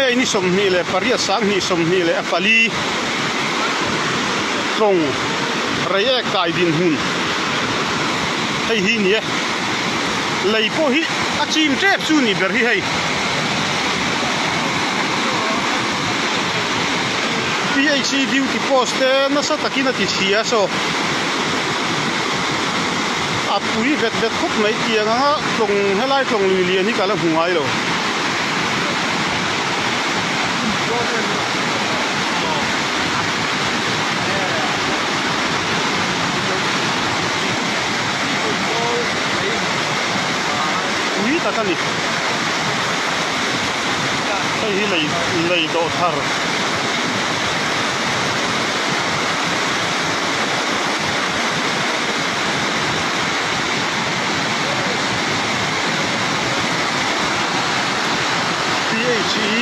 May ni 28 24 tlawng Reiek kai dinhmun hei hi ni e. Lei pawh hi a chim tep chu ni ber hi hei. PHC duty post te nasa takin a ti chhia saw a pui vet vet khawp mai tiang anga tlawng helai tlawng lui lian hi ka la hmu ngai lo. Pui tak a ni. Hei hi lei lei dawh thar.